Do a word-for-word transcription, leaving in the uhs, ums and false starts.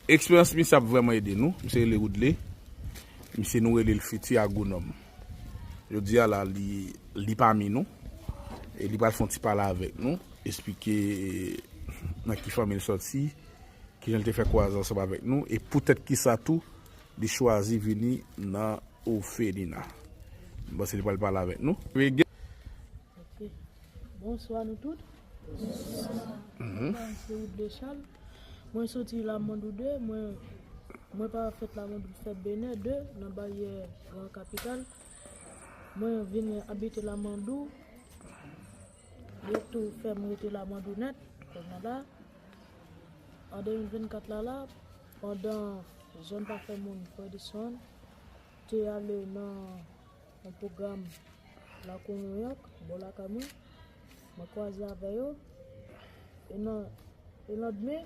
Eksperyans misye ap vrèman ede nou. Misye rele Woodley. Misye, nou rele l fiti agwonòm. Jodi a la, li, li pami nou. E li pral fè yon ti pale avèk nou, eksplike nan ki fanmi l sòti, kijan l te fè kwaze ansanm avèk nou, e poutèt kisa tou li chwazi vini nan òfelina. M panse li pral pale avèk nou. Ok. Bonswa nou tout. Mwen se Woodley Charles. Mwen soti Lamandou de. Mwen, mwen pa fèt Lamandou, fèt Benè de, nan baryè Gran Kapital. Mwen vin abite Lamandou. Yo tou fè m rete Lamandou nèt, kounye a la. An de mil vennkat la la, pandan zòn pa fè moun Fredison te ale nan yon pwogram lakou Nouyòk, bò lakay mwen, mwen kwaze avè yo. E nan, e landmen,